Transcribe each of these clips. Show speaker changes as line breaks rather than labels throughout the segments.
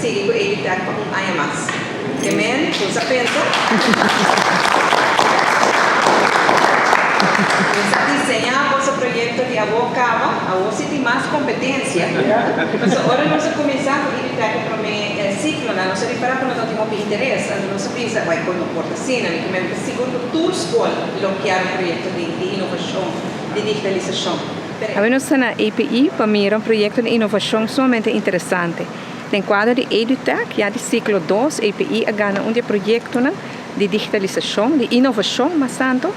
sigui ku Edutech pa un aña mas. Amen? Ku sa pensa? Nos a diseñá boso proyekto di awor kaba, awor si tin mas kompetensia. Pasobra ora nos a kuminsá ku Edutech e promé siklonan, nos a ripará ku no tabatin hopi interes. Anto nos a bisa, Wai, kon no por ta asina? Mi ta sigur ku tur skol lo kier un proyekto di inovashon, di digitalisashon.
Awe nos ta na EPI pa mira un proyekto di inovashon sumamente interesante. Den kuadro di EduTech, ya di siklo dos, EPI a gana un di e proyektonan di digitalisashon, di inovashon mas tantu,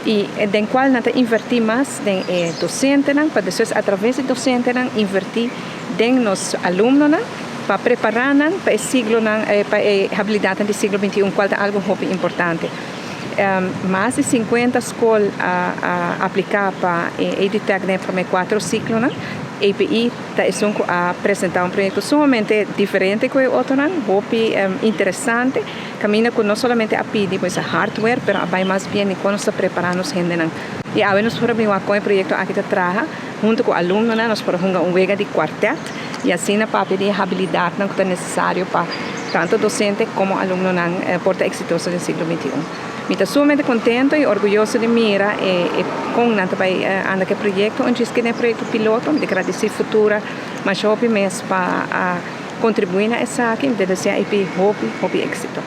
i den kual nan ta invertí mas den e dosentenan pa despues atraves di dosentenan invertí den nos alumnonan pa prepará nan pa e siglonan, pa e habilidatnan di siglo bintiun, kual ta algu hopi importante. Mas di sinkuenta skol a apliká pa e EduTech den e promé kuatro siklonan. EPI ta esun ku a presentá un proyekto sumamente diferente ku e otronan, hopi interesante, kaminda ku no solamente a pidi pues hardware, pero a bai mas bien di kon nos ta prepará nos hendenan. I awe nos por a bin wak kon e proyekto aki ta traha huntu ku alumnonan, nos por a hunga un wega di kuartèt i asina papia di e habilidatnan ku ta nesesario pa tantu dosente komo alumnonan por ta eksitoso den siglo bintiun. Mi ta sumamente kontento i orguyoso di mira e kon nan ta bai anda ku e proyekto. Un djis kende e proyekto piloto, mi ta gradisí Futura masha hopi mes pa a kontribuí na esaki. Mi ta desea e hopi, hopi éksito.